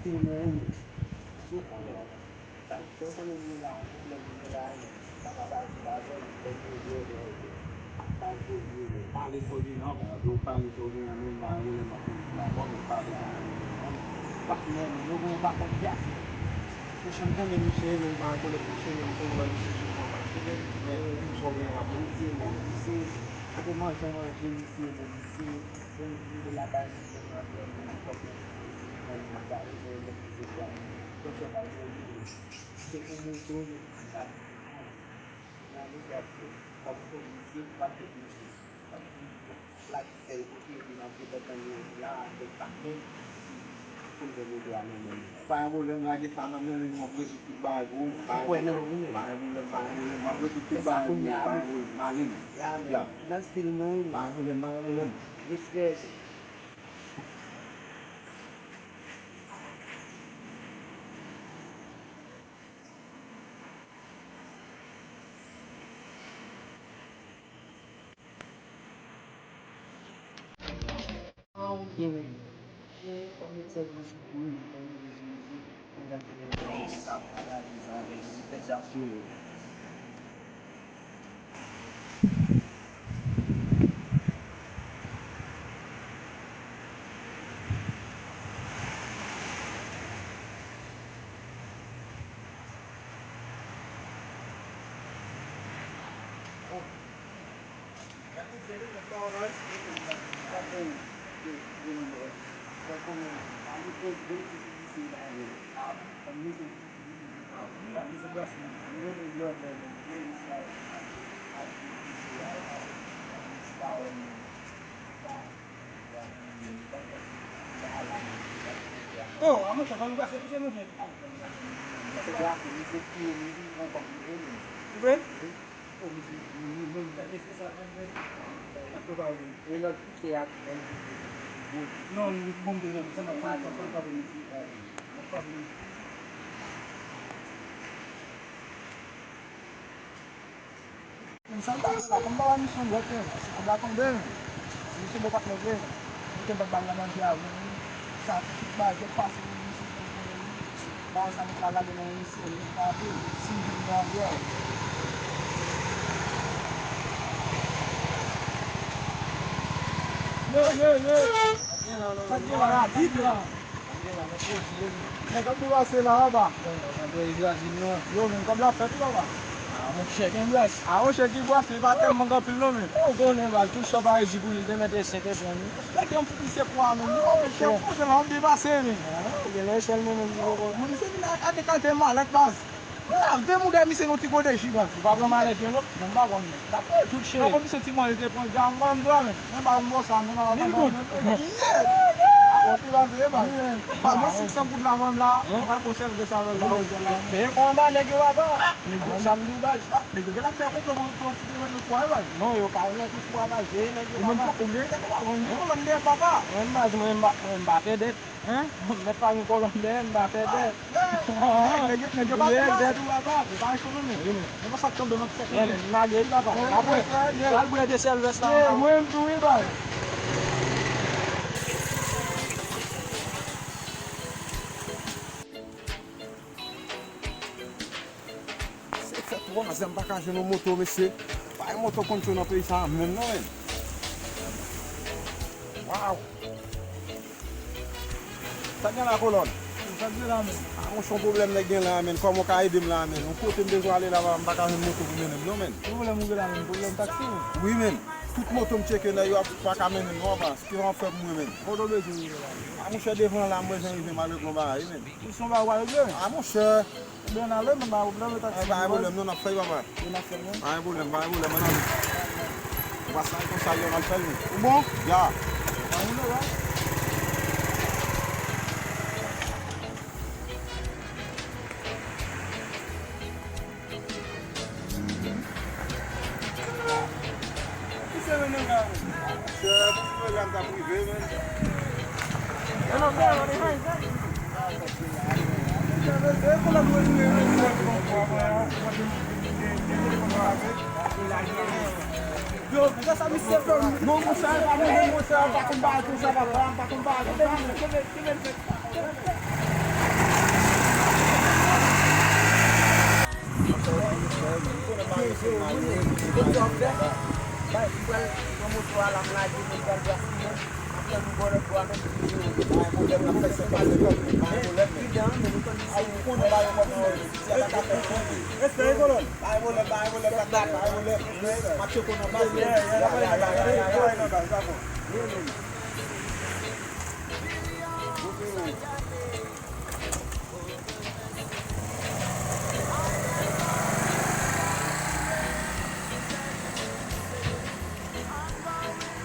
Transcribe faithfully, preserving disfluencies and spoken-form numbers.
Pale fò di non, pale fò di non, men pa yon lè m ap pale fò, men pale fò di non. Paske men yo gon pa kont yas. Mwen chanm tande misye, men pa konnen misye, men m konn wè misye sou fò paske men, men m sou gen la pou misye, men misye, kote manje manje misye, men misye, bon, misye lakay misye, manje misye, fòk mwen gade, men misye, fòk mwen gade, se pou moto, men Pa gen pwoblèm, lage sa nan men li, m ap rezoud tout bagay pou ou. Pa gen pwoblèm, pa gen pwoblèm, m ap rezoud tout bagay pou ou. Pa gen pwoblèm, m ale menm. Ya. Pa gen pwoblèm, pa gen pwoblèm. Respè. Oh, a monchè, fò nou pase pite nou fè. Ou vre? Non, bon, bon, bon. Men sa m ta fè la, kòm m pa wè misye yon lòt, men si kòb la tonbe, men si misye bon patnè vre, men mete m pa t ba l nan manje a vre, men sa tout bagay k ap pase pou misye pou l konnen wi. Bagay sa nou pral lage nan emisyon, nou frape, si m vin nan avyè. Yo, yo, yo! Sa k gen la, la, vit la! Nèg ap boulvase la, papa. Yo, men kòb la fèt wi, papa. Ah, monchè, gen brase. Ah, monchè, ki brase, li pa tèlman gen anpil non, men. Ou konnen, baz, tout sa pa rezi pou li, te mete sèt e pran li. Lè gen yon ti plis se pwa, men. Yo, monchè, kote la, m depase, men. Ah, gen lè sèl mwen menm ki poko. Moun se vin a, a dekante malèt, baz. Mwen la, vin mouda misye yon ti kote ji, baz. Ou pa pran malèt, non? Non, m pa pran, non. Dakò, tout cheri. Nan kondisyon ti mwen, li te pran djam, mwen, m dwa, men. Men ba m bon sa, men ba m bon. Mil goud. Bon, ti la veye, baz. Ba mwen senk san goud la, mwen la. Mwen pral konsève sa, mwen la. Men kon anba nèg yo, papa. Men bon, sa m di w, baz. Nèg yo genlè fè konplo pou, pou, pou, pou, pou, baz. Non, yo ka wè tout fwa, baz. Nèg yo, papa. Ou menm poko gen, papa. Mwen, mwen, papa. Mwen, baz, mwen, mwen, mwen pa fè dèt. Hein? Mèt pa gen kolòn dèyè m, pa fè dèyè. Nèg yo, nèg yo pa fè dèyè tou, papa. Yo pa cho non, men. Wi, men. Men konsa k tonbe nan tèt mwen. Men, m lage wi, papa. Apre, pral bwè de sèl vès la. Mwen, m tou wi, bay. Se fè twa zan m pa ka jwenn yon moto, mesye. Pa gen moto konn cho nan peyi sa a menm non, men. Waw! Sa gen la, kolòn? Sa gen la, men? Ah, monchè, yon pwoblèm nèg gen la, men. Kòman w ka ede m la, men? Yon kote m bezwen ale la, m pa ka jwenn moto pou mennen m non, men. Ki pwoblèm ou gen la, men? Pwoblèm taksi, men? Wi, men. Tout moto m tcheke, nèg yo ap, pa ka mennen m non, papa. Se yon anfè pou mwen, men. Kote w bezwen rive la, men? Ah, monchè, devan la, m bezwen rive, m al regle yon bagay, men. Ou se yon bagay w al regle? Ah, monchè. Ebyen, n ale, men pa pwoblèm, taksi. Eh, pa gen pwoblèm, non, n ap fè l, papa. Wi, n ap fè l, non. Pa gen pwoblèm, pa gen pwoblèm, ann ale. Ou pa sa, konsa, yo, n ap fè l, wi. Ou bon? Ya. Pa gen pwoblèm. Ki se mennen la? Chè, ti pwoblèm k ap rive, men. Yo, men sa misye fè, non, monchè, pa mouri, monchè, pa konn bagay konsa, papa, pa konn bagay konsa. Kenbe, kenbe, kenbe. Konnen pa yon sèl mari, mwen pral pran moto a la, m lage, mwen pral gaspiye. Apre nou bò lòt bò a menm. Pa gen pwoblèm, n ap fè senkant senkant, pa gen pwoblèm. A, ou konnen pa gen kòb nan men w. Si a pa ka fè, respè, kolòn. Pa gen pwoblèm, pa gen pwoblèm, pa gen pwoblèm. M ap tcheke w nan baz. Nan baz, dakò.